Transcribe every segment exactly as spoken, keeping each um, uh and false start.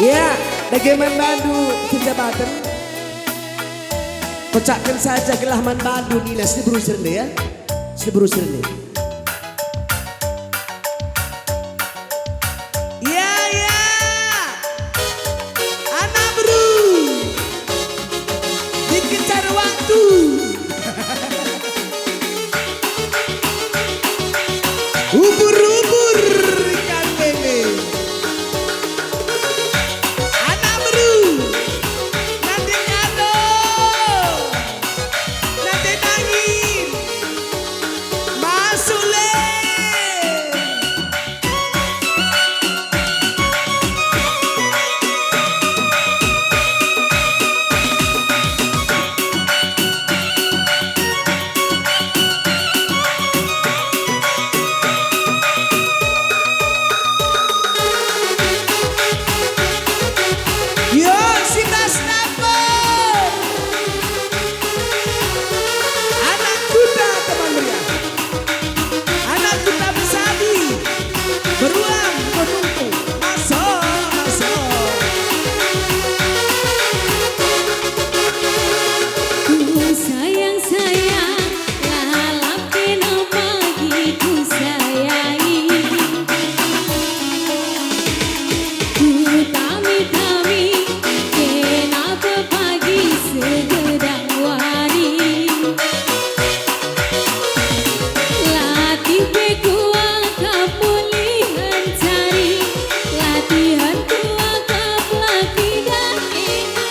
Ya, dage man bandu pejabaten. Kocakken saja gelah man bandu nina, sini beru sirende ya. Sini beru sirende. Ya, ya. Anak beru. Dikencar waktu. Ubur-ubur ikan lele. Anak beru, nande kado, nande nangin, masuk le. Yo, si Bastaper. Anak kuta teman meriah. Anak kuta besadi. Beruang menunggu. Masuk, masuk. Ku sayang-sayang, lalap kena pagi ku sayangi. Ku tami-tami, kena pepagi segedang wari. Latih pe kuakap mulihan cari, latihan kuakap laki dan ina.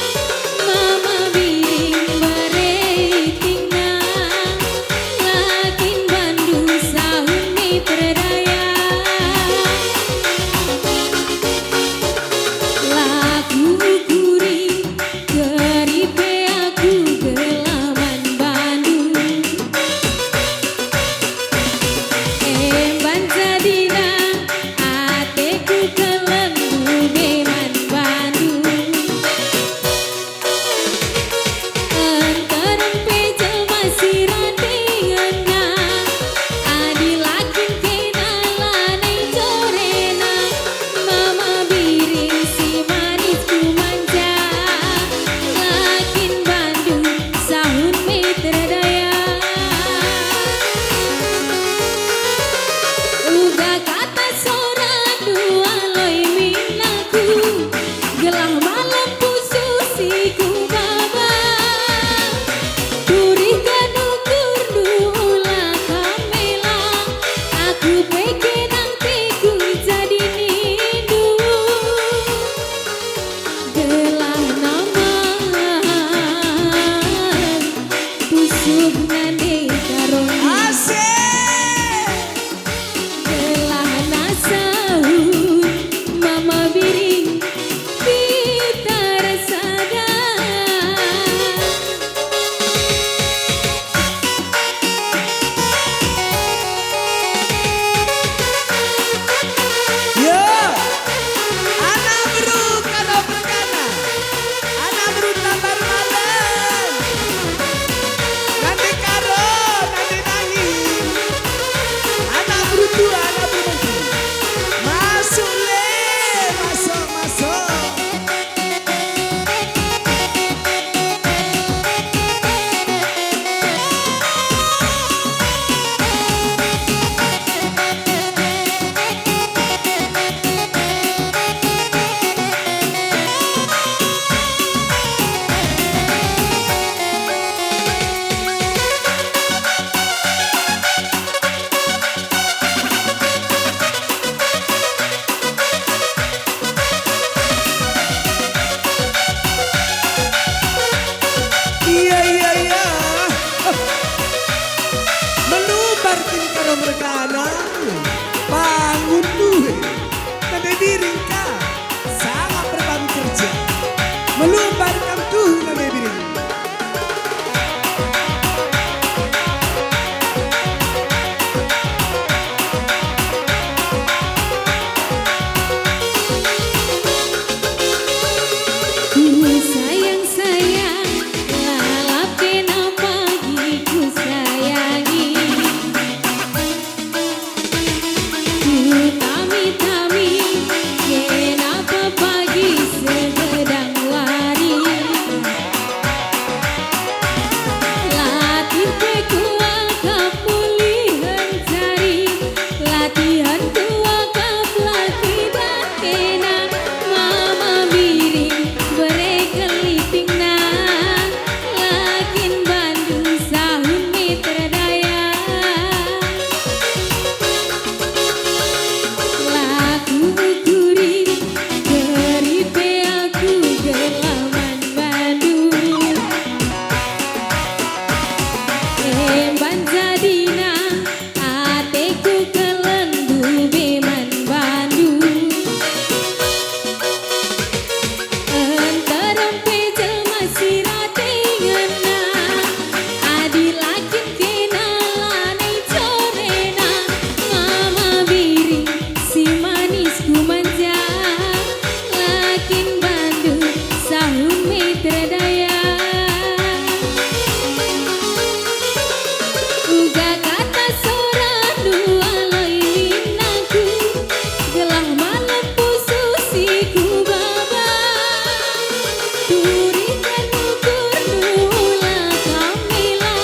Mama biring bare tinggal, lakin bandu sahun miter daya. Laku ukuri, keripe aku gelah man bandu. Emban jadina ateku keleng ngube man bandu. Nterem pe jelma si rate ngena, adi la kin kena lanai jorena. Mama biring si manis ku manja, la kin bandu sahun miter daya. Uga kata sora dua loi min aku, gelah malem pusuh si kubaba. Turihken ukurndu ula kam mela, aku pe kena nangtiku jadi nindu. Gelah naman pusuh nande karung. Asik. Gelah nasahun mama biring kita ersada. Yo, anak beru kalo perkana, anak beru Tambar Malem. Nande karo, nande Uga kata sorandu aloi nangku, gelah malem pusuh si kubaba. Turiken ukurndu la kam mela,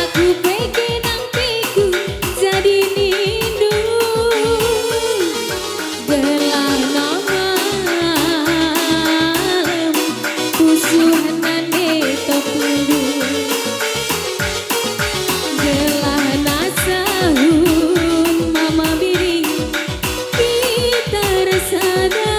aku pe kenang teku jadi nindu. Gelah malem pusuh nande topndu. Gelah nasehun Mama Biring kita ersada.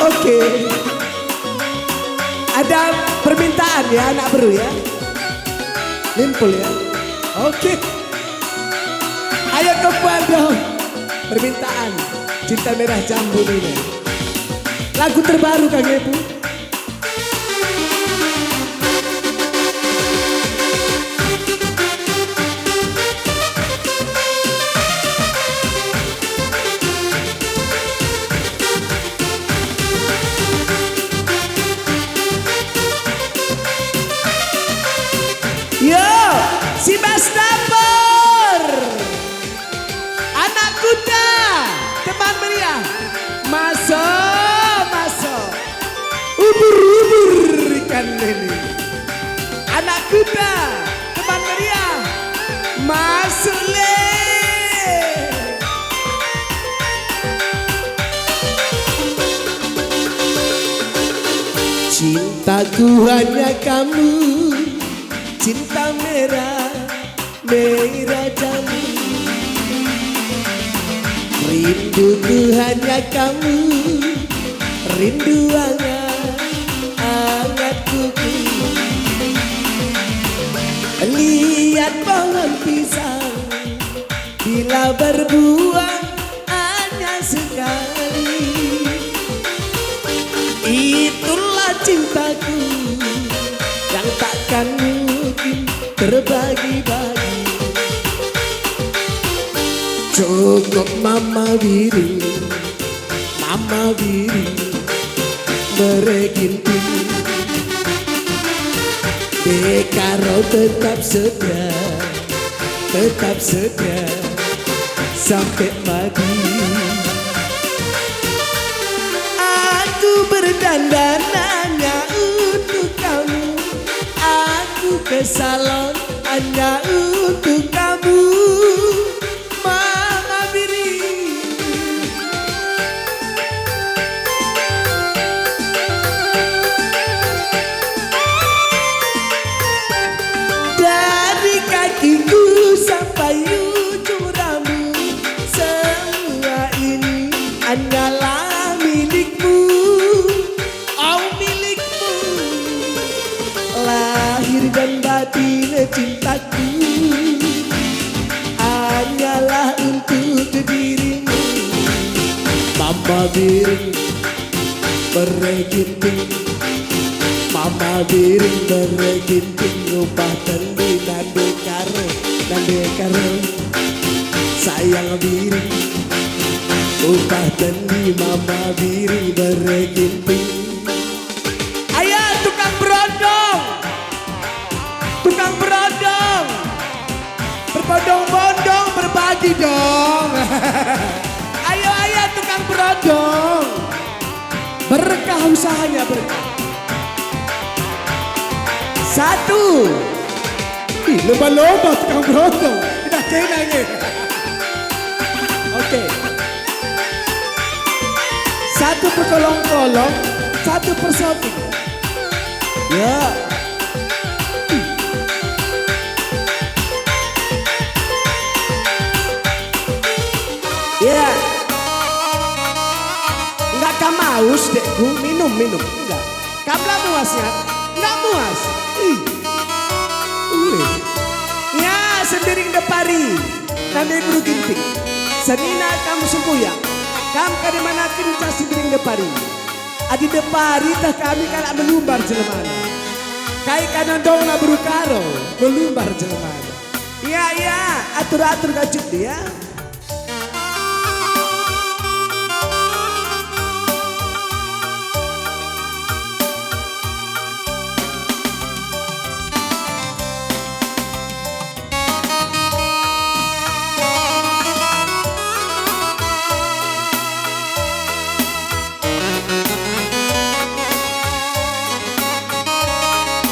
Oke. Ada permintaan ya, anak beru ya. Limpul ya. Oke. Ayo kembali dong. Permintaan Cinta Merah Jambu ini. Lagu terbaru kang Ibu. Yo, si bas dapur. Anak kuta, teman meriah. Maso, maso. Ubur-ubur ikan lele. Anak kuta, teman meriah. Masuk le. Cintaku hanya kamu, cinta merah merah jambu. Rinduku hanya kamu, rindu angat, angat kuku. Lihat pohon pisang, bila berbuah hanya sekali. Itulah cintaku yang takkan mungkin terbagi-bagi. Cukup Mama Biring, Mama Biring, bere Ginting. Dekaro tetap setia, tetap setia sampai mati. Aku berdandan hanya untuk kamu, aku ke salon hanya untuk kamu. Mama Biring. Dari kakiku sampai ujung rambut, semua ini hanyalah milikmu. Au milikmu, lahir dan batin cintaku hanyalah untuk dirimu. Mama Biring, bere Ginting, Mama Biring, bere Ginting, upah tendi nande karo, nande karo. Sayang Biring, upah tendi Mama Biring, bere Ginting. Ayo tukang berondong, tukang berondong, berbondong-bondong berbagi dong. Ayo, ayo tukang berondong, berkah usahanya, berkah. Satu. Ih, lomba-lomba tukang berondong. Idah kena nge. Oke. Satu perkolong-kolong, satu persatu. Ya. Ya. Enggak kam aus, dekku? Minum, minum. Enggak. Kam la muas, ya? Nggak muas? Ih. Ulih. Ya, Sembiring Depari. Nande Guru Ginting. Senina kam sembuyak. Kam kade mana kenca Sembiring Depari. Adi Depari teh kami kalak melumbar jelemana. Kai kana dongna beru Karo, melumbar jelemana. Ya, ya, atur-atur kacuk dia.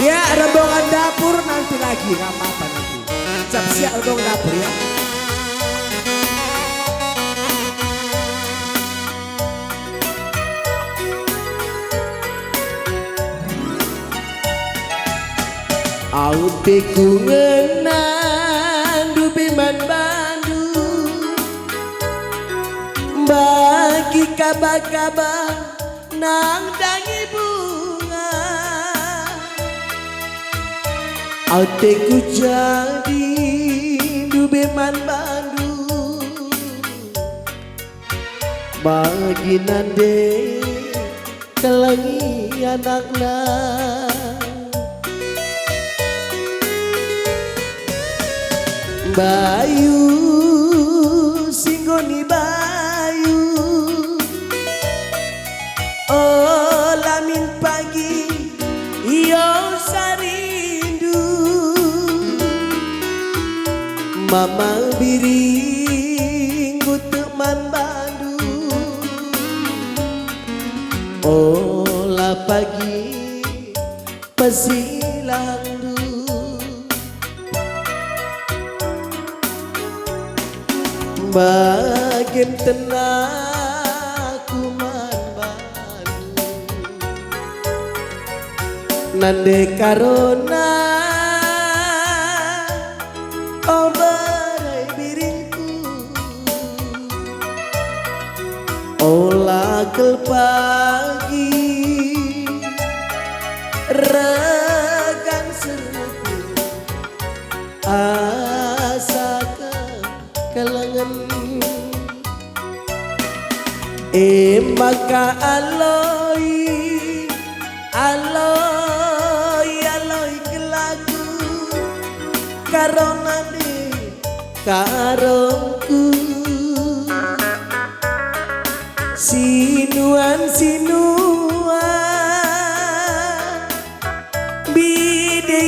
Ya, rombongan dapur nanti lagi, nggak apa-apa nanti. Siap-siap rombongan dapur ya. Ateku ngena ndube man bandu, bagi kaba-kaba nandangi bunga. Ateku jadi ndube man bandu, bagi nande kelengi anakna. Bayu, si enggo ni bayu, ola min pagi, iyo sarindu. Mama biringku tek man bandu, ola pagi pesilangndu. Bagin tendaku man bandu, nande karona o berai biringku. Ola kal pagi regan serpuk asa kekelengen. E maka aloi, aloi, aloi kelaku, karona de karongku. Sinuan, sinuan, bidikina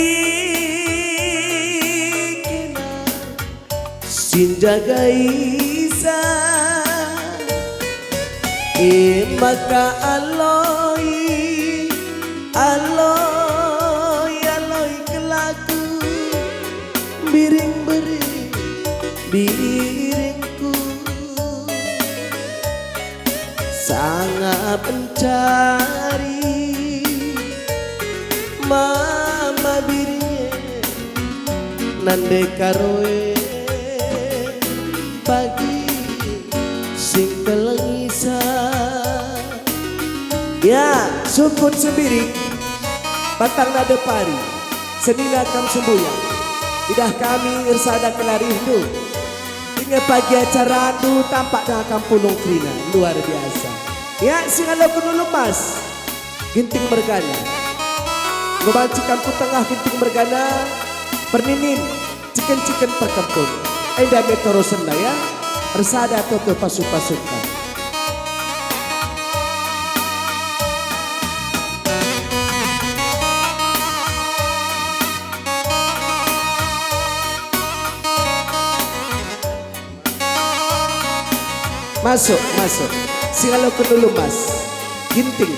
si njaga isa. E maka aloi, aloi, aloi kelaku, biring beri biringku. Sangap encari mama biring e, nande karoe pagi sing kelengisa. Ya, sukut sembiring, batangna depari, senina kam sembuyak. Idah kami ersada kelarihndu. Inge pagi acarandu tampak dengan kampung nongkrina luar biasa. Ya, singaloken ulu emas, Ginting mergana. Ngebanci kampung tengah Ginting mergana, perninin, ciken-ciken perkempun. Enda me torosenna ya, ersada toto pasu-pasunta. Masuk, masuk. Singaloken ulu emas. Ginting.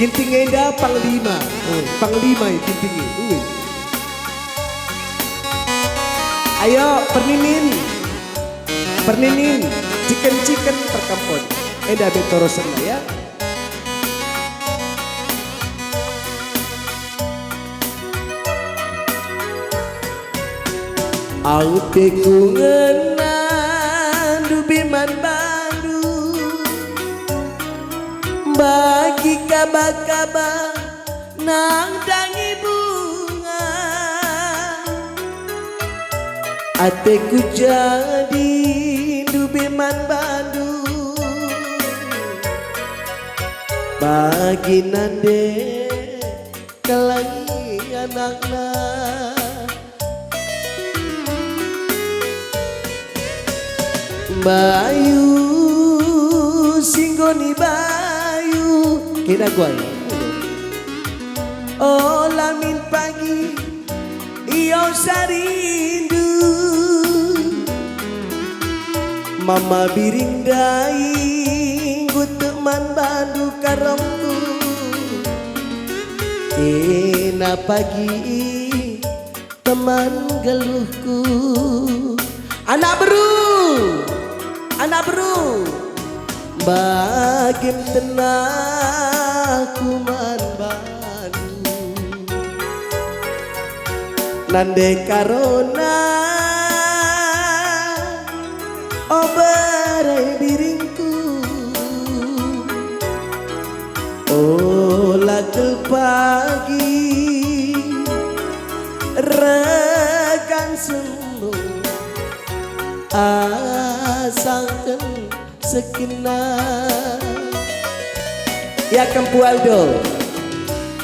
Ginting enda panglima. Eh, panglima ya Ginting e. Ui. Ayo, perninin. Perninin. Ciken-ciken perkempun. Enda me torosenna ya. Ateku ngena ndube man bandu, bagi kaba-kaba nandangi bunga. Ateku jadi ndube man bandu, bagi nande kelengi anakna. Bayu, si nggoni bayu. Kena guai. Ola min pagi, iosa rindu. Mama biring ndai, nggutuk man bandu karongku. Kena pagi, teman geluhku. Anak beru, anak beru, bagim tenahku man bandu. Nande karona, o berai biringku. Ola kel pagi, rekan sembung, asangken sekena. Ya, Kempu Aldo.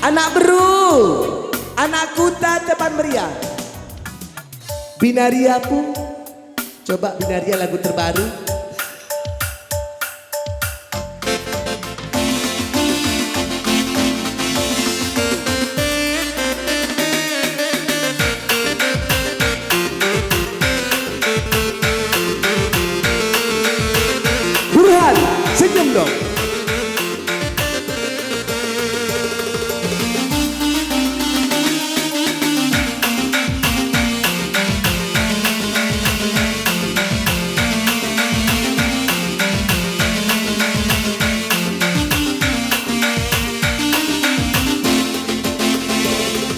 Anak beru, anak kuta tepan meriah. Binaria pu. Coba Binaria lagu terbaru. Burhan, senyum dong.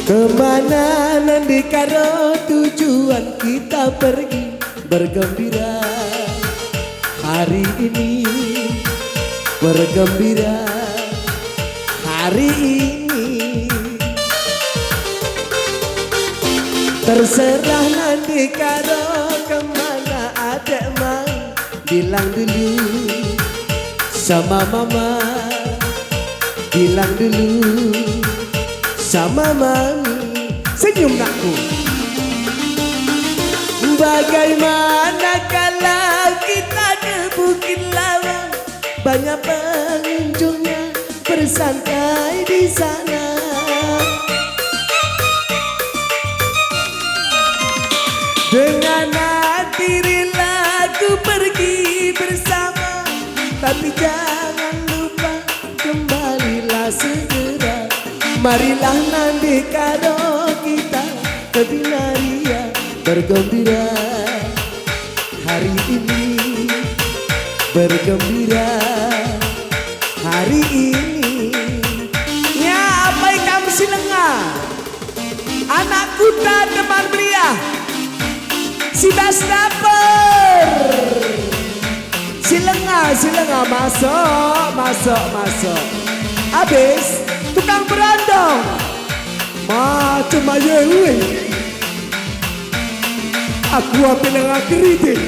Kemana nande karo tujuan kita pergi? Bergembira hari ini, bergembira hari ini. Terserah nande karo kemana adek mai, bilang dulu sama mama. Bilang dulu sama mami. Senyum, nakku. Bagaimana kalau kita ke Bukit Lawang? Banyak pengunjungnya, bersantai di sana. Dengan hati rela ku pergi bersama, tapi jangan lupa kembalilah segera. Marilah nande karo kita ke Binaria bergembira hari ini, bergembira hari ini. Ya, apai kam si lengah? Anak kuta teman meriah. Si bas dapur. Si lengah, si lengah. Masuk, masuk, masuk. Habis. Tukang berondong. Macem aja, weh. Aku apa lengah keriting.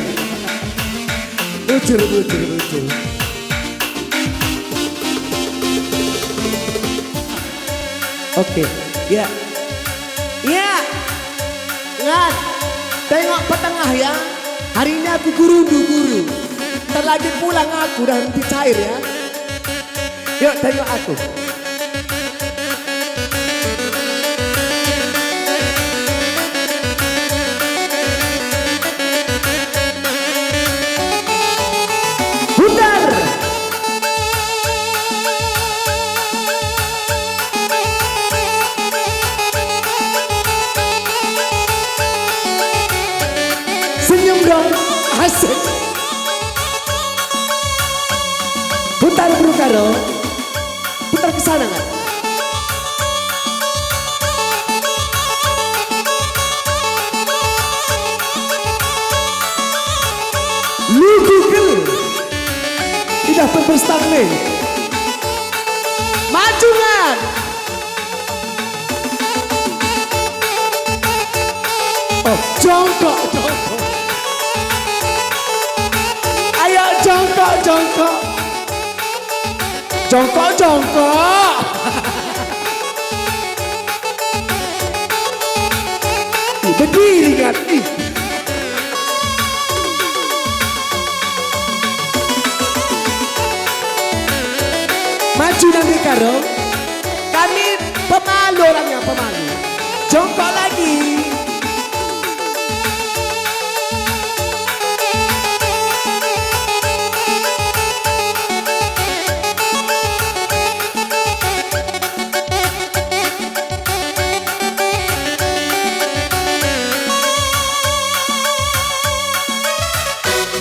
Bujur, bujur, bujur. Oke, ya. Ya. Ngat. Tengok petengah ya. Hari ini aku gurundu, guru. Ntar lagi pulang aku dah nanti cair ya. Yuk, tengok aku. Putar. Senyum dong. Asik. Putar, Bro Karo. Putar ke sana, kan? Lugu kel. Idah pemberstang nih. Maju, kan? Oh, jongkok, jongkok. Ayo, jongkok, jongkok. Jongkok, jongkok. Ih, berdiri kan? Ih. Nanti karo kami pemalu, orangnya pemalu. Jongkok lagi.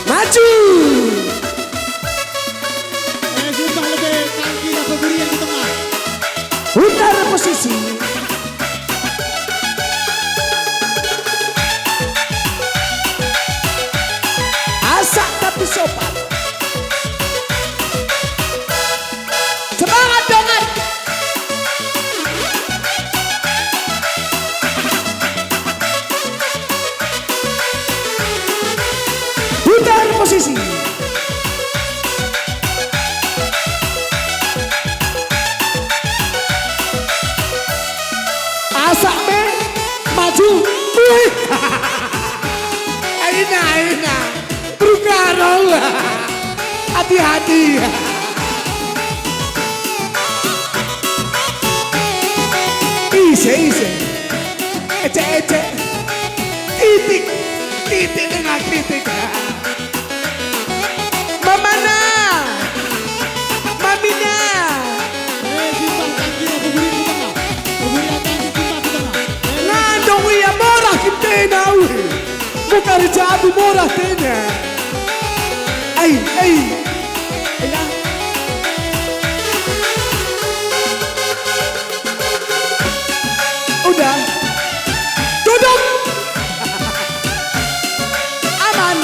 Maju. Eh, sumpah lebe, tangki ras pegurian ku tengah. Putar posisi. Asak tapi sopan. Semangat, dongan. Putar posisi. Asak me, maju. Wih. Aina, aina. Berukaro. Hati-hati. Ise, ise. Ecek, ecek. Kitik. Kitik denga kitik. Mamana. Mamina. Eh, simpang tangki, pegurian ku tengah. Pegurian tangki, simpang ku tengah. Eh, ngandong ia morah kintena, ue. Bukan jabu morah tena. Ai, ai. Elah. Udah. Duduk. Aman.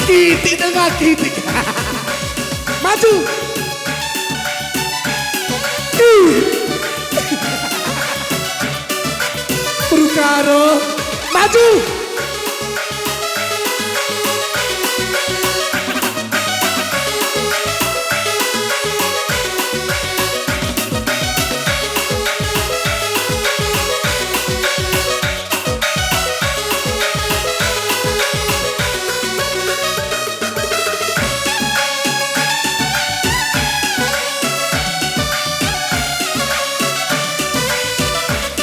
Kitik denga kitik. Maju. Ih. Berukaro. Maju.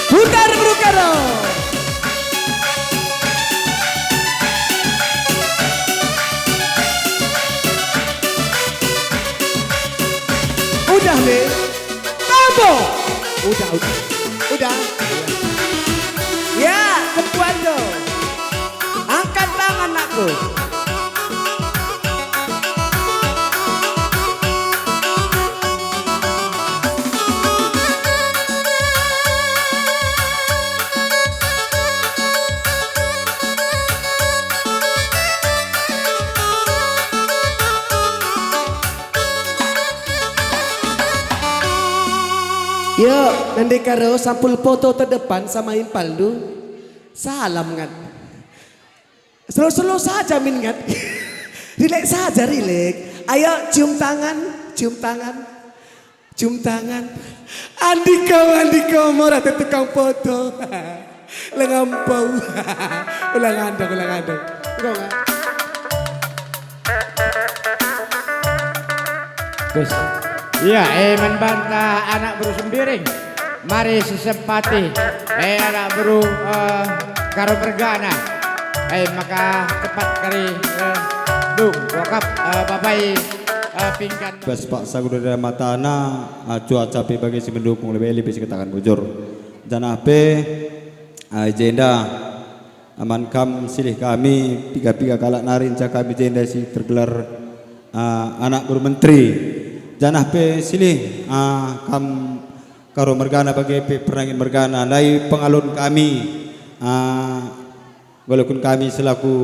Putar berukaro. Udah, Le. Tambo. Udah, udah. Udah. Ya, kempuan tu. Angkat tangan, nakku. Yo, nande karo sampul foto terdepan sama impalndu. Salam, ngat. Slow-slow saja, min, ngat. Rilek saja, rilek. Ayo, cium tangan, cium tangan, cium tangan. Andiko, andiko, morah te tukang foto. Lenga empau. Ulang andong, ulang andong. Enggo, ngat. Terus. Iya, eh, man banta anak beru Sembiring. Mari sisempati, eh, anak beru, eh, Karo mergana. Eh, maka tepat kari, eh, dung, wakap, eh, babai, eh, pinggan. Bas paksa kuda matana, ah, cuaca pe bage si mendukung, lebe-lebe si kataken bujur. Janah pe, ah, i jenda. Aman kam silih kami, piga-piga kalak nari nca kami jenda si tergelar, ah, anak beru menteri. Janah pe silih, ah, kam Karo mergana bage pe Pernangin mergana, ndai pengalon kami, ah, ngaloken kami selaku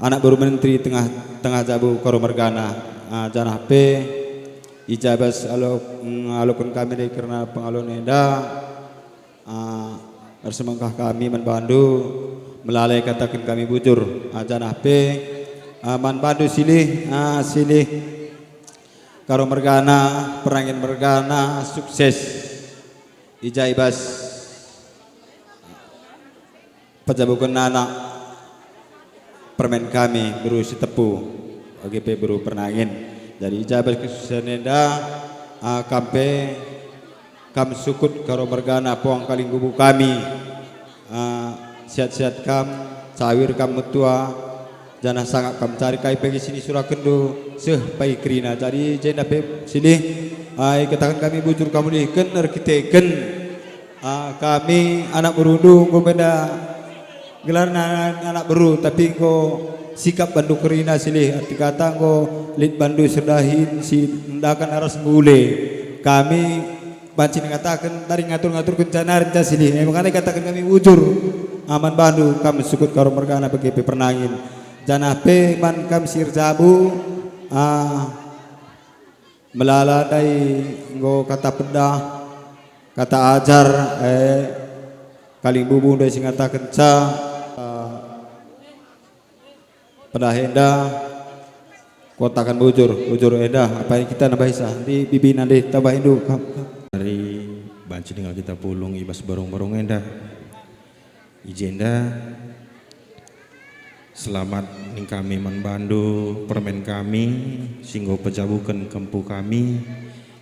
anak beru menteri tengah, tengah jabu Karo mergana, ah, janah pe i ja bas alo-, ngaloken kami ndai kerna pengalon enda. Ah, ersemengkah kami man bandu, melala kataken kami bujur, ah, janah pe, ah, man bandu silih, ah, silih Karo mergana, Pernangin mergana, sukses. I ja i bas pejabuken anak permen kami, beru Sitepu, bage pe beru Pernangin. Jadi i ja bas kesuksesan enda, Ah, kam pe, kam sukut Karo mergana puang kalimbubu kami. Ah, sehat-sehat kam, cawir kam metua, janah sangap kam cari kai pe si nisurakenndu, seh pagi kerina. Jadi jenda pe silih, ah, ikataken kami bujur kam ulihken erkiteken, ah, kami anak berundu enggo menda gelarna anak beru, tapi enggo sikap bandu kerina silih, arti kata enggo lit bandu serdahin si nendaken aras ngule. Kami banci ngataken, tari ngatur-ngaturken janari nca silih. E, makana ikataken kami bujur, ah, man bandu kam sukut Karo mergana bage pe pernangin. Janah pe man kam si erjabu, ah, melala ndai enggo kata pedah, kata ajar, eh, kalimbubu ndai si ngatakenca, eh, pedah enda, kuataken bujur, bujur enda, apa yang kita nambahisa, di bibina ndai tambahindu kam. Mari banci denga kita pulung i bas barung-barung enda. I jenda, selamat ning kami man bandu permen kami, si enggo pejabuken kempu kami.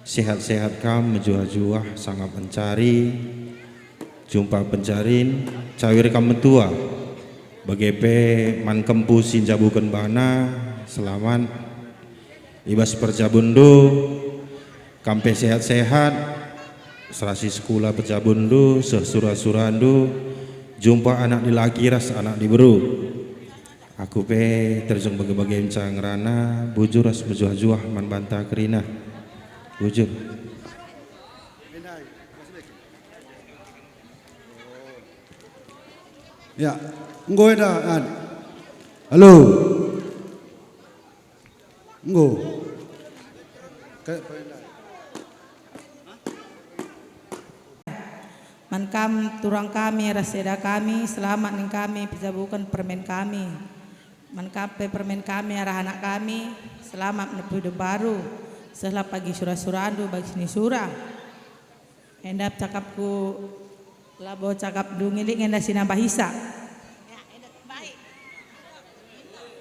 Sehat-sehat kam, mejuah-juah, sangap mencari, jumpa pencarin, cawir kam metua. Bage pe man kempu si njabuken bana, selamat. I bas perjabunndu, kam pe sehat-sehat, serasi sekula perjabunndu, seh sura-surandu, jumpa anak dilaki ras anak diberu. Aku pe terjeng bage-bage nca ngerana, bujur ras mejuah-juah man banta kerina. Bujur. Ya, enggo enda, An. Halo. Enggo. Ke-, Man kam turang kami ras eda kami, selamat ning kami pejabuken permen kami. Man kam pe permen kami arah anak kami, selamat menempuh hidup baru. Sehlah pagi sura-surandu bagi si nisura. Enda cakapku, labo cakap dungi lit enda si nambahisa.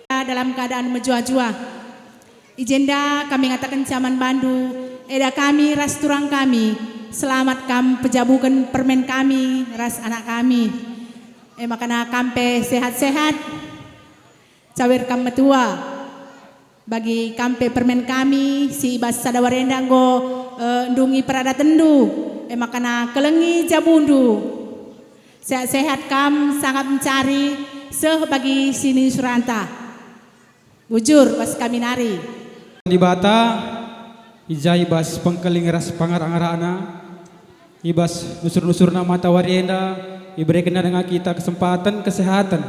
Dalam keadaan mejuah-juah. I jenda kami ngatakenca man bandu, eda kami ras turang kami, selamat kam pejabuken permen kami ras anak kami. E makana kam pe sehat-sehat, cawir kam metua. Bagi kam pe permen kami si i bas sada wari enda enggo, eh, ndungi peradatenndu, e makana kelengi jabundu. Sehat-sehat kam sangap mencari, seh bagi si nisuranta. Bujur bas kami nari. Dibata, i ja i bas pengkelengi ras pangarak-ngarakna, i bas nusur-nusurna matawari enda, iberekenna denga kita kesempaten kesehaten.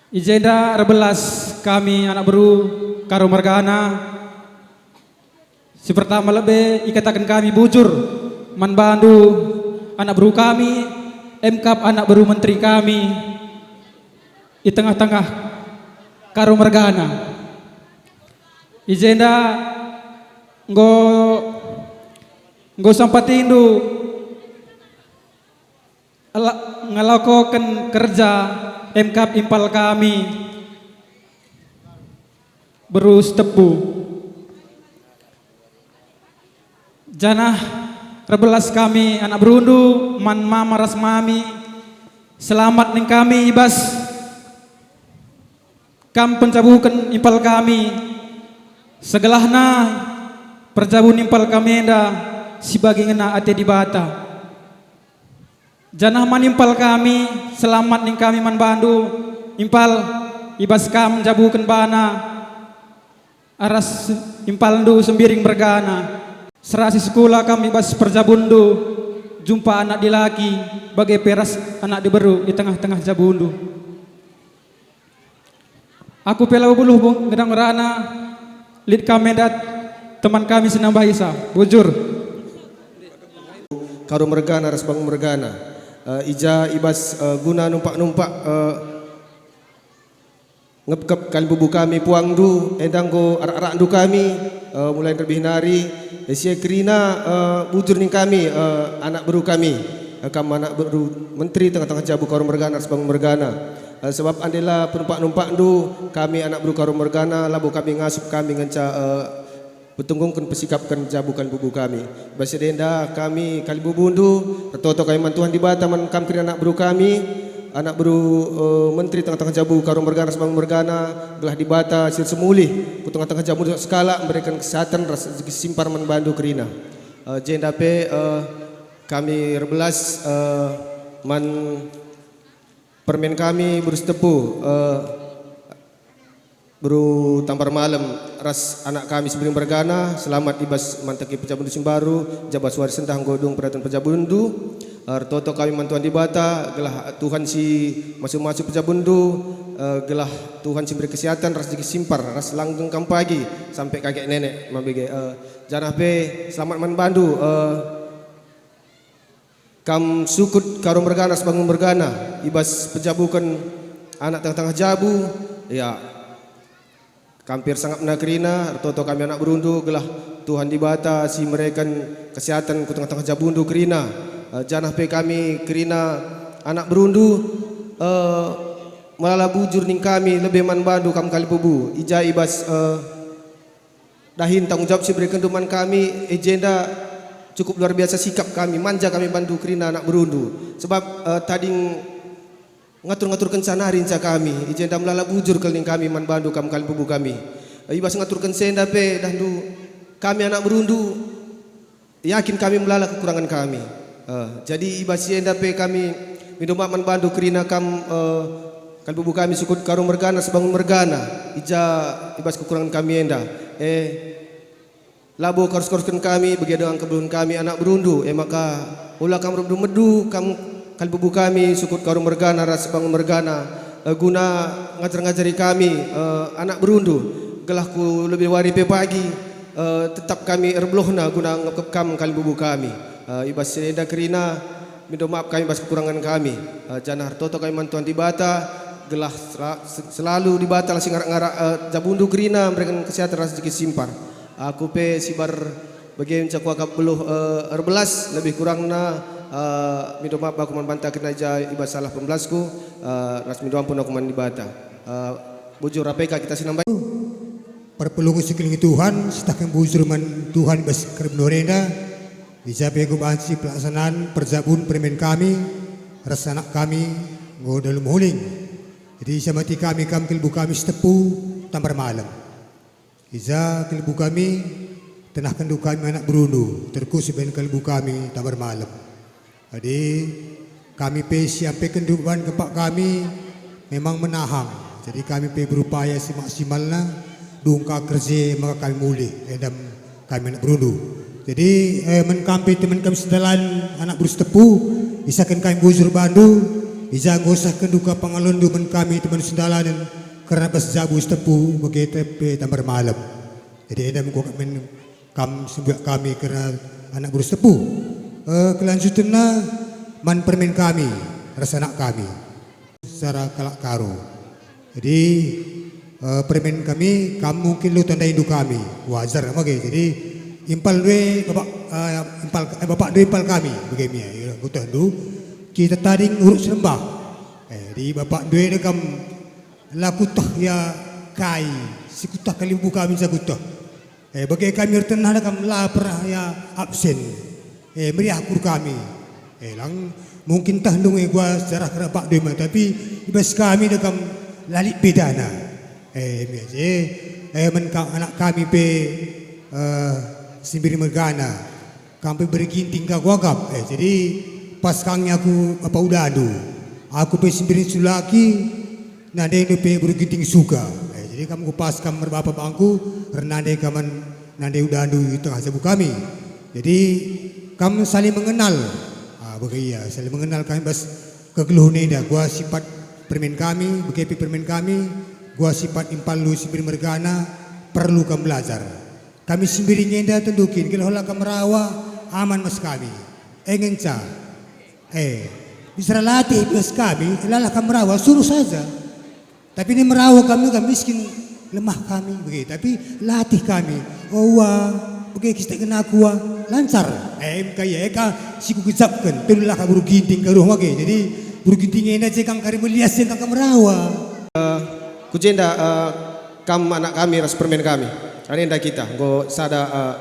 I jenda erbelas kami anak beru Karo mergana. Si pertama lebe ikataken kami bujur man bandu anak beru kami, emkap anak beru menteri kami i tengah-tengah Karo mergana. I jenda enggo, enggo sampatindu Ela-, ngelakoken kerja emkap impal kami beru Sitepu. Janah erbelas kami anak berundu man mama ras mami, selamat ning kami i bas kam penjabuken impal kami, segelahna perjabun impal kami enda si bagi ngena ate Dibata. Janah man impal kami, selamat ning kami man bandu, impal i bas kam njabuken bana, aras impalndu Sembiring mergana. Serasi sekula kam i bas perjabunndu, jumpa anak dilaki, bage pe ras anak diberu i tengah-tengah jabundu. Aku pe labo beluh bo ngedang ngerana, lit kam enda teman kami si nambahisa, bujur. Karo mergana ras bangun mergana. Eh, i ja i bas, eh, guna numpak-numpak, eh, ngepkep kalimbubu kami puangndu, enda enggo arak-arakndu kami, eh, mulai terlebih nari, eh, si e kerina, eh, bujur ning kami, eh, anak beru kami, eh, kam anak beru menteri tengah-tengah jabu Karo mergana ras bangun mergana. Eh, sebab andela penumpak-numpakndu, kami anak beru Karo mergana, labo kami ngasup kami ngenca, eh, Petunggungken, pesikapken jabu kalimbubu kami. Bas si enda kami kalimbubundu, ertoto kami man Tuhan Dibata, man kam kerina anak beru kami, anak beru, eh, Menteri Tengah-tengah Jabu Karo mergana, Sibang mergana, gelah Dibata si ersemulih ku tengah-tengah jabundu sekalak, mereken kesehatan ras rezeki simpar man bandu kerina. Eh, jenda pe, eh, kami erbelas, eh, man permen kami beru Sitepu, eh, beru Tambar Malem ras anak kami Simbering mergana, selamat ibas manteki pejabundu si mbaru, jabas wari sendah enggo dung peraten pejabundu. Ertoto kami man Tuhan Dibata, gelah Tuhan si masu-masu pejabundu, eh, gelah Tuhan si mberi kesehatan ras rezeki simpar, ras langgeng kam pagi, sampe kakek nenek mabege, eh, janah pe selamat man bandu, eh, kam sukut Karo mergana, Sibang mergana, ibas pejabuken anak tengah-tengah jabu, ya, kam pe ersangapna kerina, ertoto kami anak berundu, gelah Tuhan Dibata si mereken kesehatan ku tengah-tengah jabundu kerina, eh, janah pe kami kerina anak berundu, eh, melala bujur ning kami lebe man bandu kam kalimbubundu, i ja ibas, eh, dahin tanggung jawab si berekenndu man kami, i jenda cukup luar biasa sikap kami, manja kami bandu kerina anak berundu. Sebab, eh, tading ngatur-ngaturkenca nari nca kami, i jenda melala bujur kal ning kami man bandu kam kalimbubundu kami. Eh, ibas ngaturkenca enda pe dahndu kami anak berundu, yakin kami melala kekurangan kami. Eh, jadi ibas si enda pe kami mindo maaf man bandu kerina kam, eh, kalimbubundu kami sukut Karo mergana, Sibang mergana, i ja ibas kekurangan kami enda. Eh, labo karus-karusken kami bage dengan kebeluhen kami anak berundu, e maka ola kam ermedu-medu kam kalimbubundu kami sukut Karo mergana ras Sibang mergana, eh, guna ngajar-ngajari kami, eh, anak berundu, gelah ku lebe wari pe pagi, eh, tetap kami erbeluhna guna ngepkep kam kalimbubundu kami. Eh, ibas si enda kerina, mindo maaf kami bas kekurangan kami, eh, janah ertoto kami man Tuhan Dibata, gelah sela-, se-, selalu Dibata la si ngarak-ngarak, eh, jabundu kerina mereken kesehatan ras rezeki simpar. Aku pe sibar bage nca kuakap beluh, eh, erbelas, lebih kurangna, eh, mindo maaf aku man banta kerina i ja ibas salah pembelasku, eh, ras mindo ampun aku man Dibata. Eh, bujur ape ka kita si nambai? Perpulungen si kelengi Tuhan, sitahken bujur man Tuhan ibas kari benuh enda, i ja pe enggo banci pelaksanaan perjabun permen kami ras anak kami enggo dalu mehuling. Jadi samati kami kam kalimbubundu kami Sitepu Tambar Malem. I ja kalimbubundu kami, tenahkenndu kami anak berundu, terkhusus ben kalimbubundu kami Tambar Malem. Jadi, kami pe si ampekenndu beban kempak kami memang menahang. Jadi, kami pe berupaya semaksimalna, dung ka kerja maka kami mulih, enda me kami anak berundu. Jadi, eh, man kam pe teman kami sendalanen anak beru Sitepu, isaken kami bujur bandu, i ja enggo sahkenndu ka pengalonndu man kami teman sendalanen, kerna bas jabu Sitepu, bage pe Tambar Malem. Jadi, enda me kuakap man kam sembuyak kami kerna anak beru Sitepu. Eh, kelanjutenna man permen kami ras anak kami secara kalak Karo. Jadi, eh, permen kami, kam mungkin la tandaindu kami, wajar mage. Jadi, impalndu e bapak, eh, impal, eh, bapakndu e impal kami, bage me, ya, kutehndu. Kita tading uruk serembah. Eh, jadi bapakndu e kam la kuteh ia kai, si kuteh kalimbubundu kami nca kuteh. Eh, bage kami ertenah kam la pernah ia absen. Eh, meriah ukur kami. Eh, lang mungkin tehndu nge gua sejarah kerna bapakndu e me, tapi ibas kami da kam la lit bedana. Eh, me je. Eh, man ka anak kami pe, eh, Simbering mergana. Kam pe Bere Ginting ka kuakap. Eh, jadi pas ka nge aku bapa udandu. Aku pe Simbering sulaki, nandendu pe Bere Ginting suka. Eh, jadi kam kupas kam erbapa bangku, ernande kam man nande udandu i tengah jabu kami. Jadi kam saling mengenal. Ah, bage ia, saling mengenal kami bas kegeluhen enda. Gua sipat permen kami, bage pe permen kami, gua sipat impalndu Simbering mergana, perlu kam belajar. Kami Simbering enda tendu kin, gelah ola kam merawa, aman bas kami. E ngenca. Eh, bicara latih bas kami, lalah kam merawa, suruh saja. Tapi adi merawa kami, kami miskin, lemah kami, bage. Tapi latih kami, o ua, bage kisiteken aku ua, lancar. Eh, em ka ia, e ka si kugejapken, tendu la ka Bere Ginting ka reh bage. Jadi, Bere Ginting enda je kang kari melias, je kang kam merawa. Eh, ku jenda, eh, kam anak kami ras permen kami. Arenda kita, enggo sada, eh,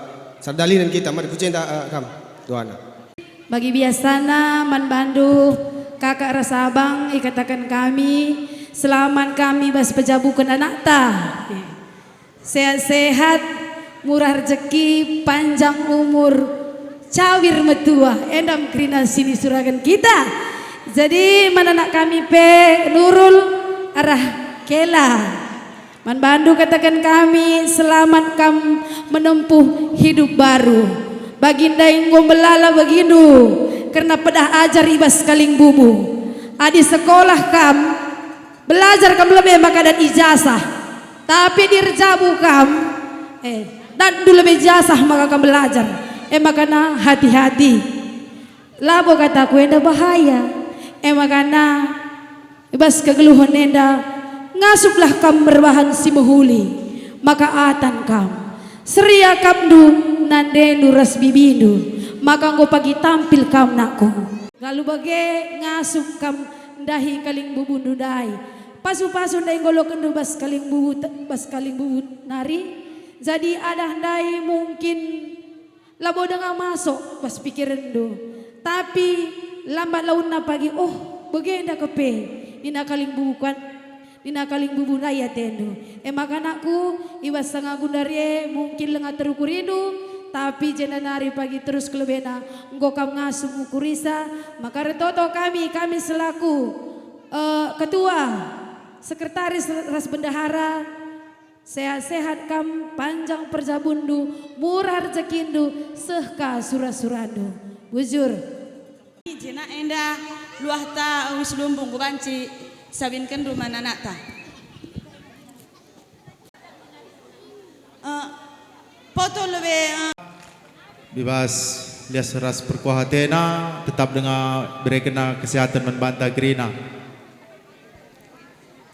sada dalinen kita, mari ku jenda, eh, kam, duana. Bagi biasana man bandu kakak ras abang ikataken kami, selamat kami bas pejabuken anakta. Sehat-sehat, murah rejeki, panjang umur, cawir metua, enda me kerina sinisuraken kita. Jadi man anak kami pe Nurul arah Kela. Man bandu kataken kami, selamat kam menempuh hidup baru. Bagi ndai enggo melala begindu, kerna pedah ajar i bas kalimbubu. Adi sekolah kam, belajar kam lebe maka dat ijasah. Tapi adi erjabu kam, eh, datndu lebe ijasah maka kam belajar. E makana hati-hati. Labo kataku enda bahaya. E makana i bas kegeluhen enda, ngasuplah kam merbahan si mehuli, maka atan kam. Seria akapndu nandendu ras bibindu, maka enggo pagi tampil kam, nakku. Alu bage ngasup kam ndahi kalimbubundu ndai. Pasu-pasu ndai enggo lokenndu bas kalimbubu te-, bas kalimbubu nari. Jadi adah ndai mungkin labo denga masuk bas pikirenndu. Tapi lambat launna pagi, "Oh, bagenda kepe," nina kalimbubu kan, nina kalimbubu ndai atendu. E maka anakku, i bas sanga gundari e mungkin langa terukurindu, tapi jenda nari pagi terus kelebena enggo kam ngasup ngukurisa, maka ertoto kami, kami selaku, eh, ketua, sekretaris ras bendahara, sehat-sehat kam, panjang perjabunndu, murah rejekindu, seh ka sura-surandu. Bujur. Jena enda luahta uis lumbung ku banci sabinken rumah anakta. Eh, poto lebe, eh. Bibas lias ras perkuah atena, tetap denga berekenna kesehatan man banta kerina.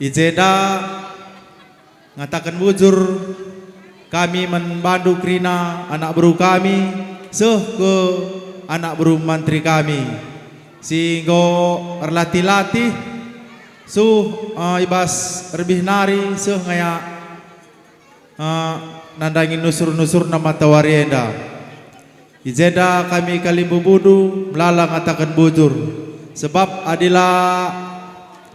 I jenda ngataken bujur kami man bandu kerina anak beru kami, seh ke anak beru mantri kami, si enggo erlatih-latih suh, eh, i bas erbih nari seh ngayak, eh, nandangi nusur-nusurna matawari enda. I jenda kami kalimbubundu melala ngataken bujur, sebab adi la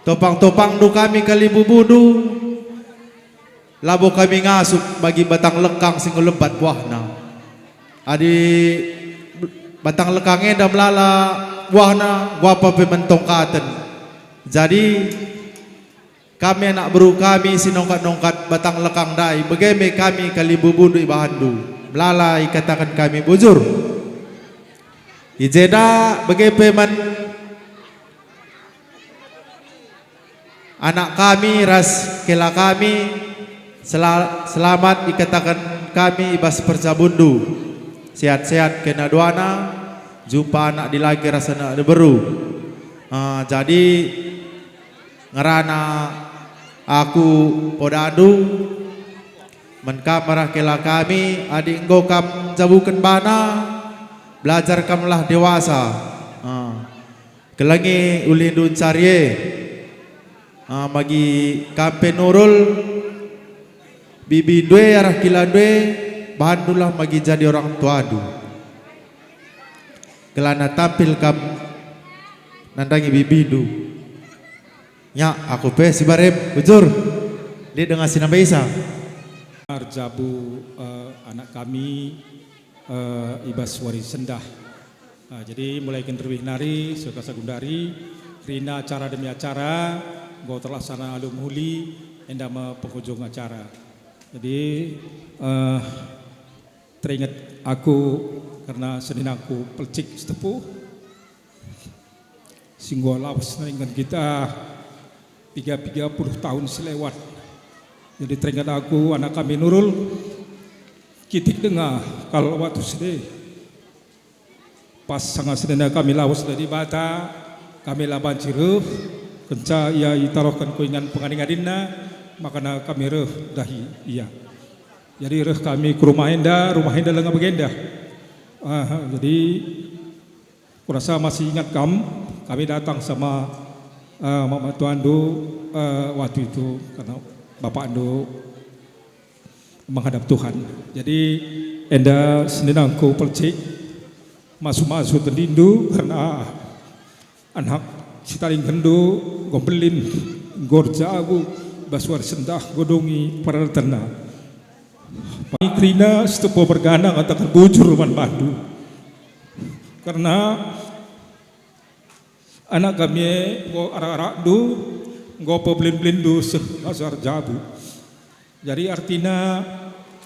topang-topangndu kami kalimbubundu, labo kami ngasup bagi batang lekang si enggo lempat buahna. Adi batang lekang enda melala buahna, enggo apa pe mentongkaten. Jadi, kami anak beru kami si nongkat-nongkat batang lekang ndai, bage me kami kalimbubundu ibahanndu. Melala ikataken kami bujur. I jenda bage pe man anak kami ras kela kami, sela-, selamat ikataken kami i bas perjabunndu. Sehat-sehat kena duana, jumpa anak dilaki ras anak diberu. Ah, jadi, ngerana aku podandu, man kam arah kela kami, adi enggo kam njabuken bana, belajar kamlah dewasa. Ah. Kelengi ulihndu ncari e. Ah, magi kam pe Nurul, bibindu e arah kelandu e, bahandulah magi jadi orang tuandu. Kelana tampil kam nandangi bibindu. Nya, aku pe si barem, bujur. Lit denga si nambahisa. Erjabu, eh, anak kami, eh, i bas wari sendah. Ah, jadi mulai genderwih nari, seh ka sagundari, kerina acara demi acara, enggo terlaksana alu mehuli, enda me penghujung acara. Jadi, eh, teringet aku kerna seninangku Pelcik Sitepu, si enggo lawes neringan kita piga-piga puluh tahun si lewat. Jadi teringet aku anak kami Nurul, kitik denga kal waktu side. Pas sanga senina kami lawes dari Dibata, kami la banci reh, kenca ia itarohken ku ingan pengadi-ngadinna, makana kami reh dahi ia. Jadi reh kami ku rumah enda, rumah enda lenga bagenda. Ah, jadi kurasa masih ingat kam, kami datang sama, eh, mama tuandu, eh, waktu itu, karena bapakndu menghadap Tuhan. Jadi, enda senina enggo pelcik masu-masu tendindu kerna anak si tadingkenndu enggo mbelin, enggo erjabu bas wari sendah, enggo dungi peradatenna. Kerina si tepo mergana ngataken bujur man bandu. Kerna anak kami e enggo arak-arakndu, enggo pebelin-belinndu seh asa erjabu. Jadi artina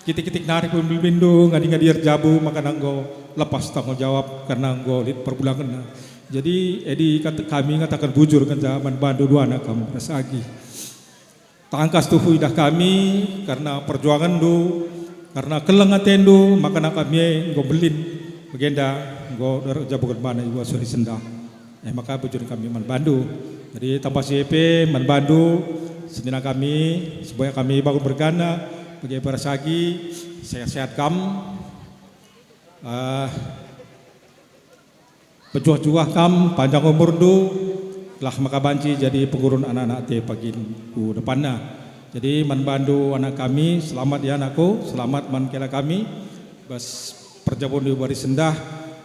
kitik-kitik nari pebelin-belinndu ngadi-ngadi erjabu maka enggo lepas tanggung jawab kerna enggo lit perbulangenna. Jadi adi kat-, kami ngataken bujur kenca man bandu dua anak kam ras agi. Tangkas tuhu idah kami kerna perjuangenndu, kerna keleng atendu, maka kami e enggo mbelin, bagenda enggo erjabuken bana i bas wari sendah. E maka bujur kami man bandu. Jadi tanpa si e pe man bandu, senina kami, si boya kami bangun mergana, bage pe ras agi, sehat-sehat kam. Ah, Pejuah-juah kam, panjang umurndu, gelah maka banci jadi pengurun anak-anak ate pagin ku depanna. Jadi man bandu anak kami, selamat ya anakku, selamat man kela kami, bas perjabundu i wari sendah,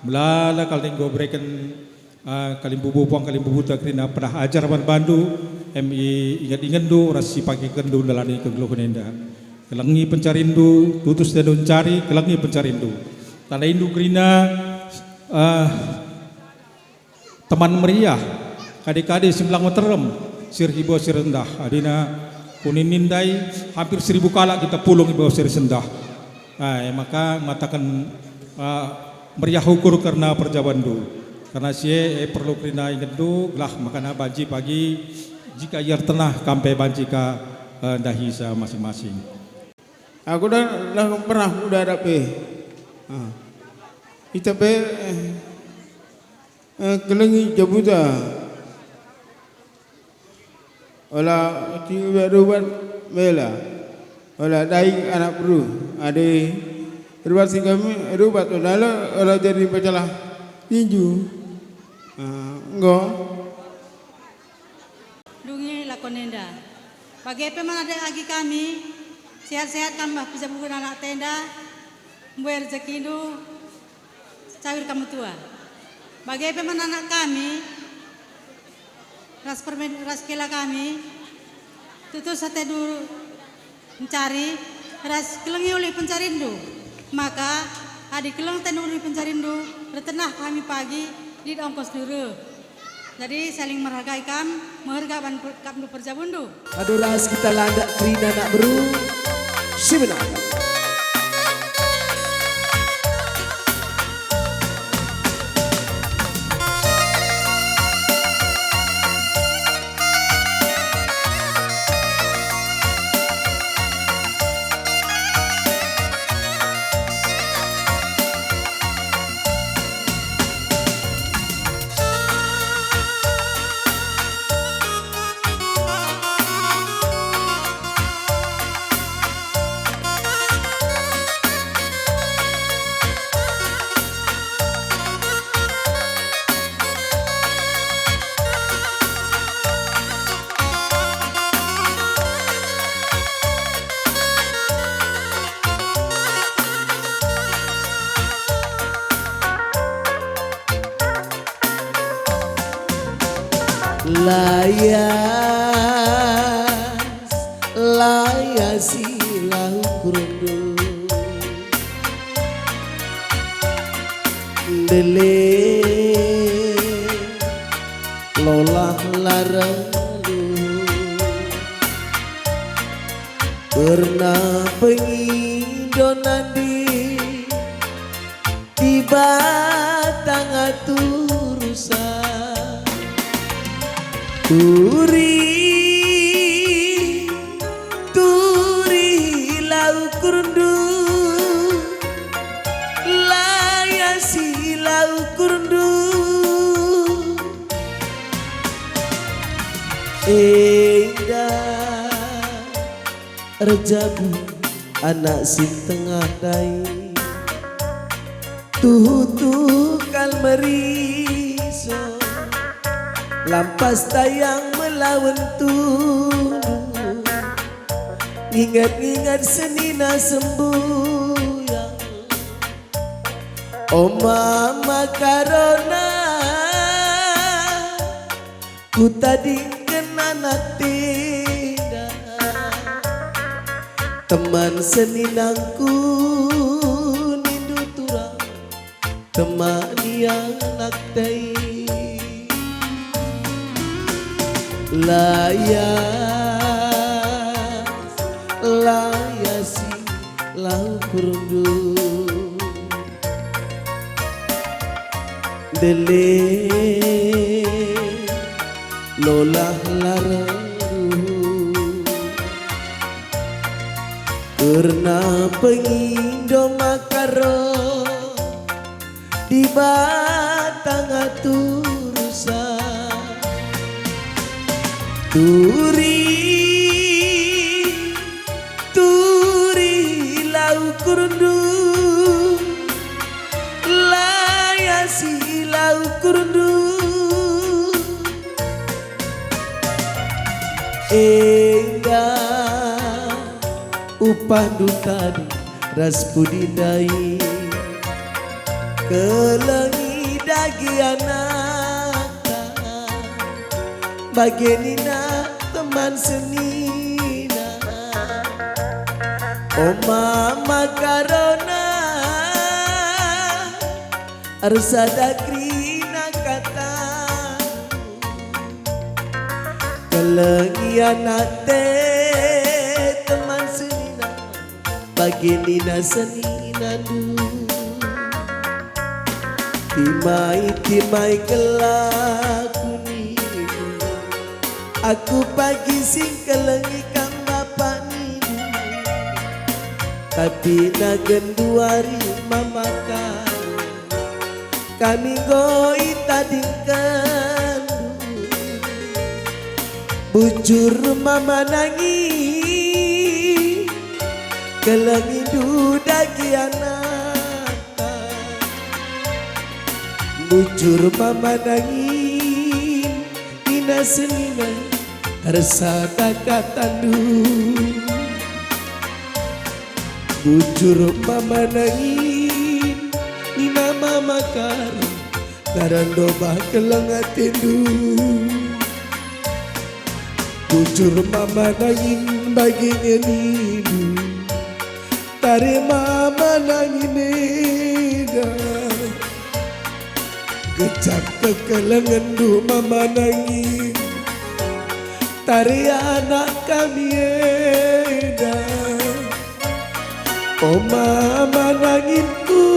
melala kal enggo bereken, ah, kalimbubu, puang kalimbubuta kerina pedah ajar man bandu, em iinget-ingetndu ras sipakekenndu ndalani kegeluhen enda. Kelengi pencarinndu, tutus atendu ncari, kelengi pencarinndu. Tandaindu kerina, ah, teman meriah, kade-kade si melang meterem, si erhibuh si rendah, adina kunini ndai hampir seribu kalak kita pulung i bas wari sendah. Ah, e maka ngataken, ah, meriah ukur kerna perjabanndu. Kerna si e, e perlu kerina ingetndu, gelah maka banci pagi, jika ia ertenah kam pe banci ka, eh, ndahisa masing-masing. Aku dah, dah pernah muda dak pe. Ha. Kita pe, eh, eh, kelengi jabuta. Ola tinggi rubat mela. Ola daing anak beru. Adi rubat si kami rubat ola, ola jadi pacalah tinju. Ha, enggo. Dungi lakon enda. Bage pe man adi agi kami, sehat-sehat kam bah pejabuken anak enda, mbue rejekindu, cawir kam metua. Bage pe man anak kami, ras permen, ras kela kami, tutus atendu, Mencari ras kelengi ulih pencarinndu, maka adi keleng atendu ulih pencarinndu, ertenah kami pagi, lit ongkosndu reh. Jadi saling merhargai kam, meherga ban per-, kapndu perjabunndu. Aduh ras kita landak kerina anak beru, si benar. Layas, layasi lau kurundu. Ndele lolah la relu. Pernah pengindo nandi Dibata ngatur usaha. Turi, turi lau kurndu, layasi lau kurndu. Enda erjabu anak si tengah ndai. Tuhu-tuhu kal meriso, lampas tayang melawen tundu. Inget-inget senina sembuya, o mama karona, kutadingken anak tenda. Teman seninangku nindu turang, temani anak tei. Layas, layasi lau kurndu. Ndele, lolah larendu. Kerna pengindo maka ro Dibata ngaturusa. Turi, turi lau kurndu, layasi lau kurndu. Engga upahndu tading ras pudi ndai. Kelengi dage anakta, bage nina teman senina. O mama karona, ersada kerina kata. Kelengi anak te teman senina, bage nina seninandu. Timai-timai kelaku nindu, aku pagi si kelengi kam bapa nindu. Tapi na genduari mama kam, kami enggo itadingkenndu. Bujur mama nangin, kelengindu dage anakta. Bujur mama nangin, nina senina, ersada katandu. Bujur mama nangin, nina mama kari, ndaran dobah keleng atendu. Bujur mama nangin bage nge nindu, tare mama nangin enda. Gejap kekelengenndu mama nangin, tare anak kami enda. O mama nanginku,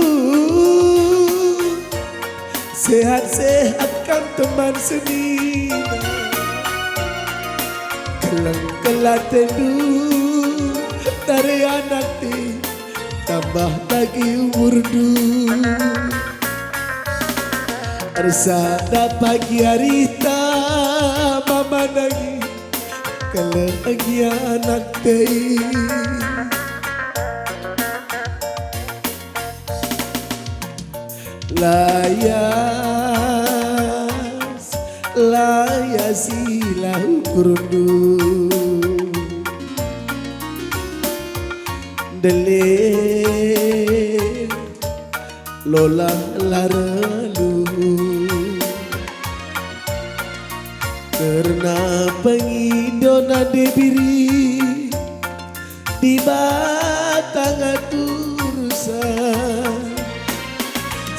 sehat-sehat kam teman senina. Keleng-keleng atendu, tare anak te, tambah dage umurndu. Ersada pagi arihta mama nangin, kelengi anak te. Layas, layasi lau kurndu. Ndele, lolah la relu. Kerna pengindo nande biri, Dibata ngaturusa.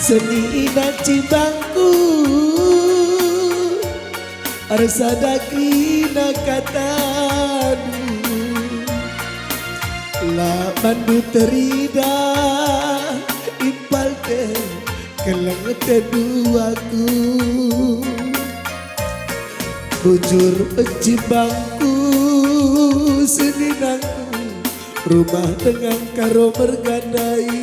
Senina cimbangku, ersada kerina katandu. La bandu teridah, impal te, keleng atendu aku. Bujur cimbangku, seninangku, rumah denga karo merga ndai.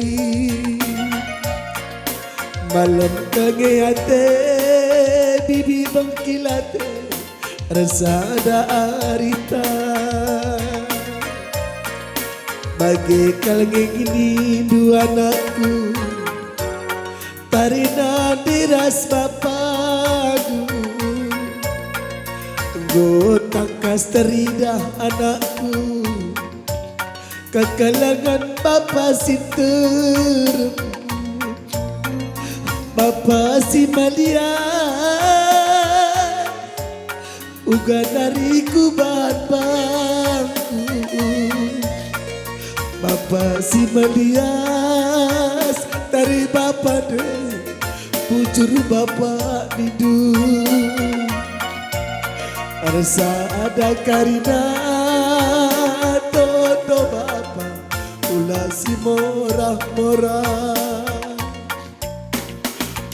Malem kenge ate, bibi bengkil ate, ersada arihta. Bage kal nge nindu anakku, tare nande ras bapandu. Enggo tangkas teridah anakku, Kakalangan Bapa si nterem, Bapa si malias, uga nari kubahan bangku. Bapa si malias, tare Bapa ndai, bujur Bapa nindu. Ersada karina toto Bapa, ula si morah-morah.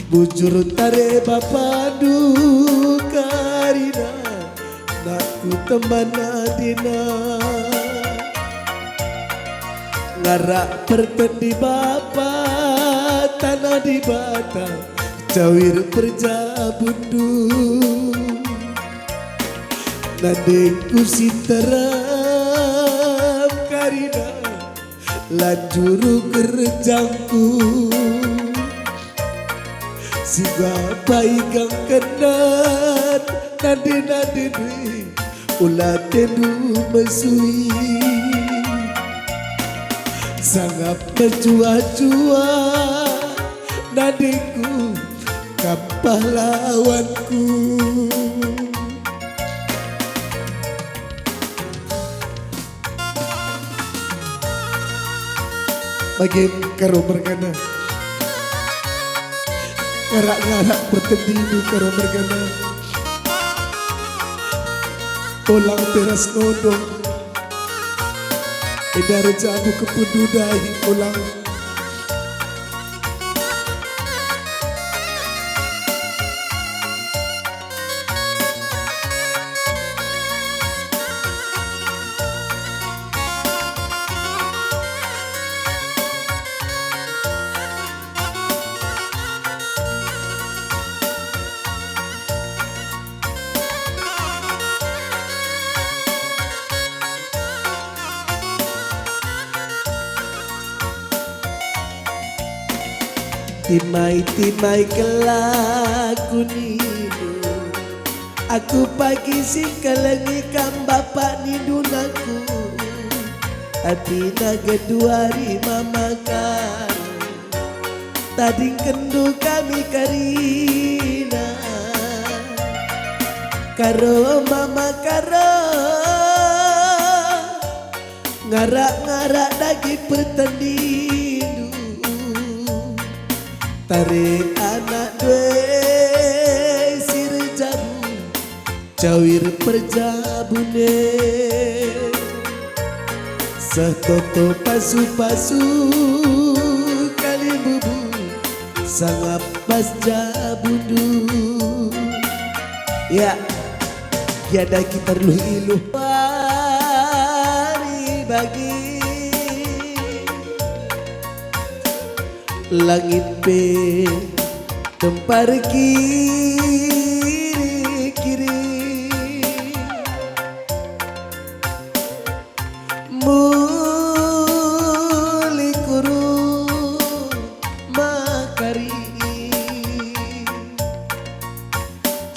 Bujur tare Bapa ndu karina, nakku teman adina. Ngarak pertendi Bapa, tanah Dibata, cawir perjabundu. Nandingku si nterem karina, lanjuru gerjangku. Si Bapa igangkenna nande-nande ndai, ula tendu mesui. Sangap mejuah-juah nandingku, kam pahlawanku. Bage Karo mergana. Ngarak-ngarak pertendindu Karo mergana. Olang pe ras nondong. Enda rejamu kependu ndai, Olang. Timai-timai kelaku nindu, aku pagi si kelengi kam Bapa nindu nangku, tapi na genduari Mama Karo. Tadingkenndu kami kerina, Karo Mama Karo, ngarak-ngarak dage pertendindu, tare anak ndai si erjabu. Cawir perjabun e, seh toto pasu-pasu kalimbubu, sangap bas jabundu. Ya, gia dage kita erluh-iluh. Wari bagi langit pe tempar kiri-kiri. Mulih ku rumah kari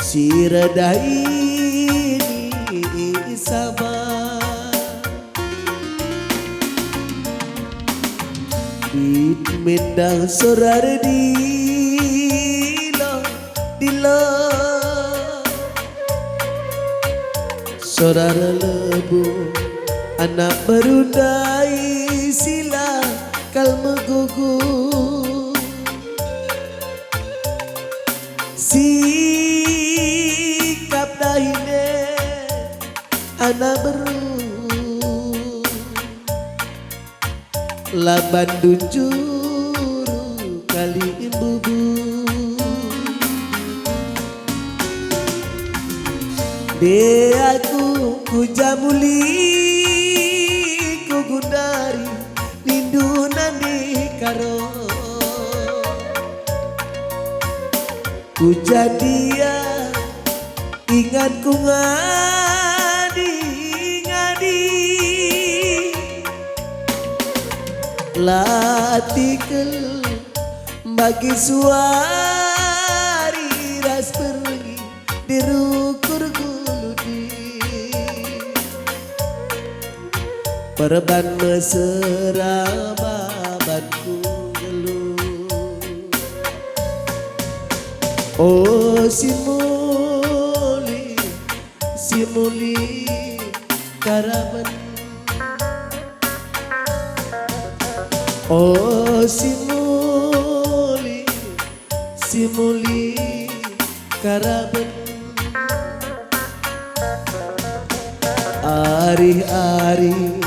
si redah ini sabar. Dit mendang sorar dilo, dilo. Sorar lebuh anak beru ndai si la kal megugu. Sikap dahin e anak beru. Laban dunjuru kalimbubu. De aku ku jamuli ku gundari nindu nande Karo. Ku jadia inganku ngadi-ngadi. La tikel bagi suari ras pergi di rukur guludi. Perban mesera babanku nggeluh. O si muli, si muli karaben. O si muli, si muli karaben. Arih-arih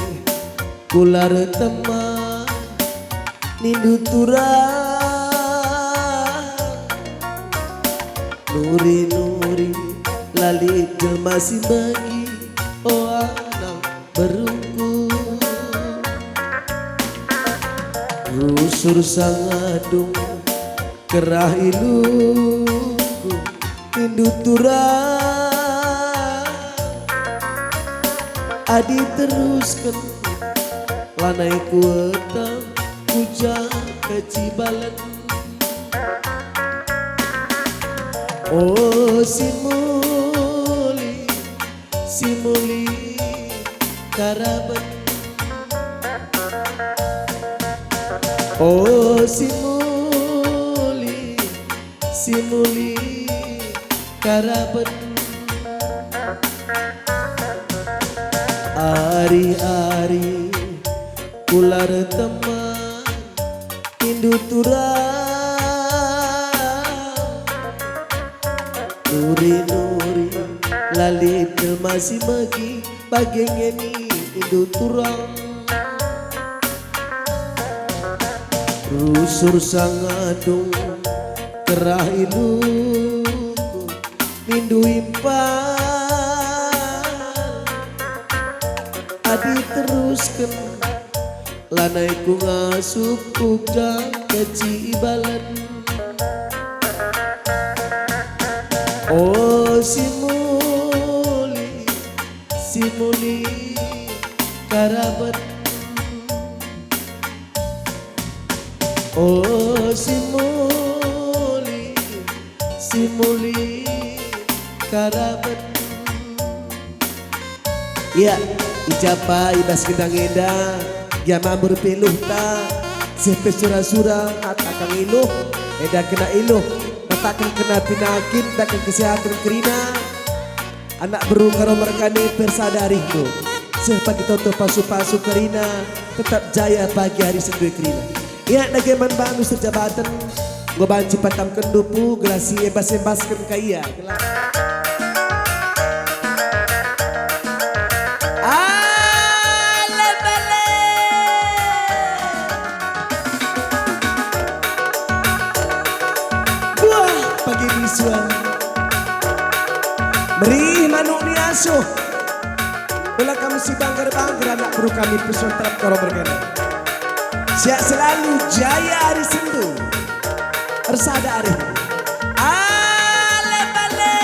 kular teman nindu turang. Nuri-nuri la lit jelma si megi, o anak berungku. Rusur sangadung kerah ilungku, nindu turang. Adi terusken lanai kueteh, ku ja kecibalen. O si muli, si muli karaben. O si muli, si muli karaben. Arih-arih kular teman nindu turang. Nuri-nuri la lit jelma si megi, bage nge nindu turang. Rusur sangadung kerah ilungku, nindu impal. Adi terusken lanai ku ngasup, ku ja kecibalen. O si muli, si muli karaben. O si muli, si muli karaben. Ia, i ja pe i bas gendang enda, gia mambur pe iluhta, seh pe sura-sura, ata kang iluh, enda kena iluh, nataken kena pinakit, nataken kesehatan kerina. Anak beru Karo merkani, persada arihndu. Seh pagi toto pasu-pasu kerina, tetap jaya pagi ari sendu kerina. Ia dage man bandu serjabaten, enggo banci patamken dupu, gelah si embas-embasken ka ia. Gelah Ale bale! Buah pagi bisuan. Meriah manuk ni asuh. Ola kam si bangger-bangger, anak beru kami, persoalan terap Karo merkani. Sehat selalu, jaya ari sendu. Ersada ari. Ale bale!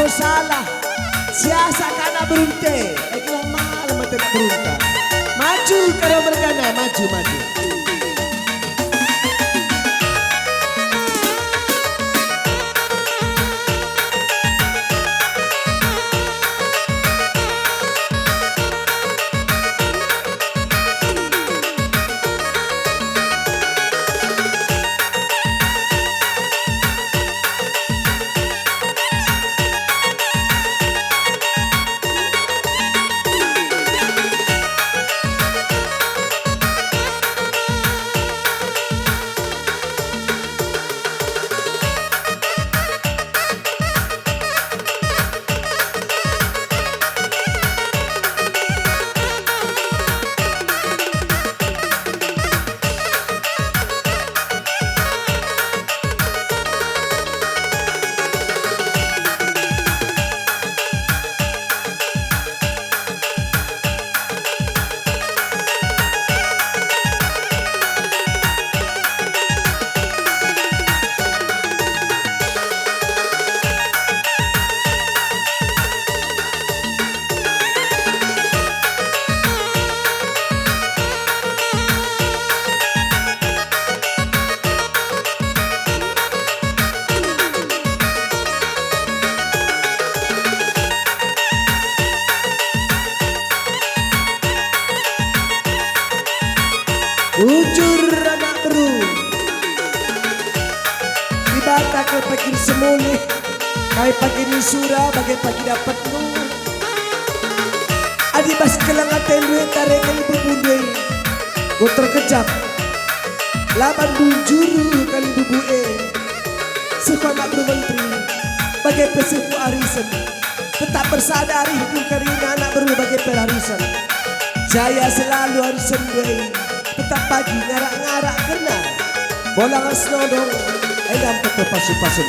Salah. Siasa ka anak berunte. Eh, kira malem ate anak berunta. Maju, Karo Mergana, maju, maju. Bujur anak beru. Dibata kal pagi semulih, kai pagi sura bage pagi dapetndu. Adi bas keleng atendu e tare kalimbubu e, enggo terkejap. Laban bujur kalimbubu e. Seh ku anak beru menteri, bage pe seh ku arisen. Tetap bersada arihndu kerina anak beru bage pe arisen. Jaya selalu arisendu e. Tetap pagi ngarak-ngarak kerna. Bolang senondong, enda mpeto pasu-pasun.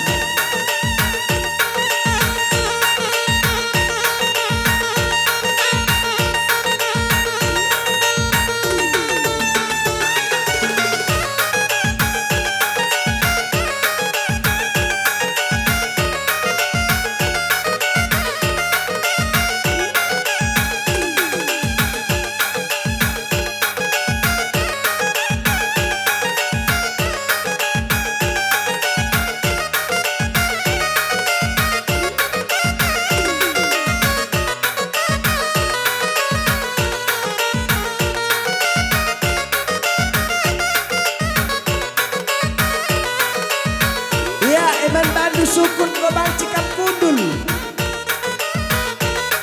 Ia, eman bandu sukut enggo banci kam kundul.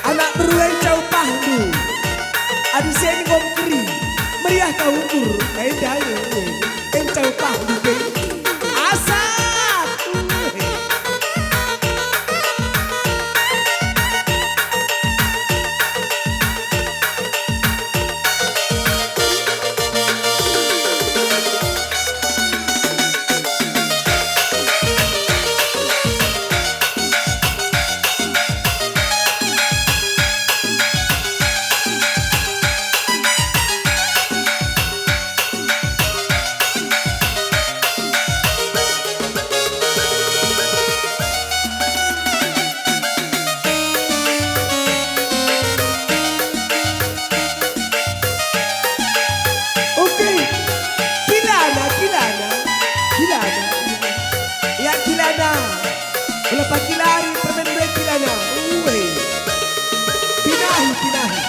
Anak beru e enca upahndu. Adi si enggo mekeri, meriah ka ukur, enda nge, enca upahndu pe. Asap! Oke. Kilana, kilana. Kilana. Ya, kilana. Mula pagi lari permen bre kilana. Uwe. Pinahi, pinahi.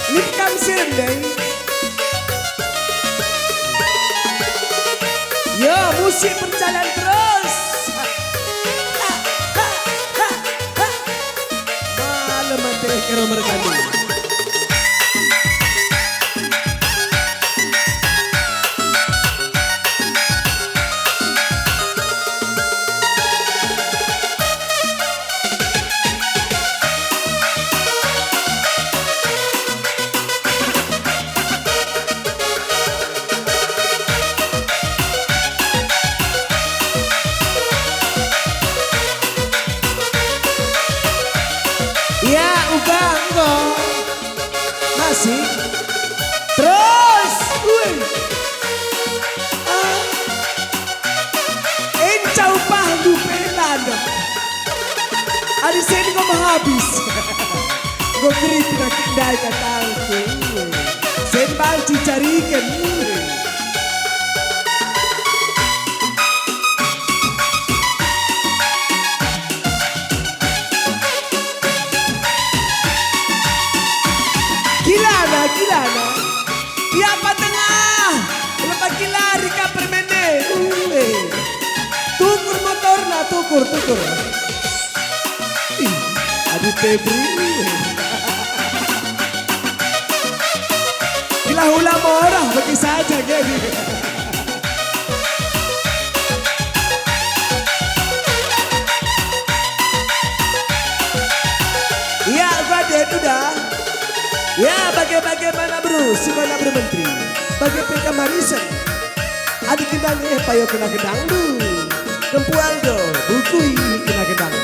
Lit kam sendai. Yo, musik berjalan terus. Malem ate karo mergana. Go kerina ndai katangku. Sembang cicariken. Kilana, kilana. Ia pa tengah. Lepas kilari ka permende. Ue. Tukur motorna, tukur, tukur. Ih, aduh Febri. Ilah ula morah bagi saja jadi. Ya, gua deh udah. Ya, bage-bage mana beru, si mana beru menteri. Bage pe ka marisen. Adi gendang eh payo kena gendang lu. Kempuang do, bukui kena gendang.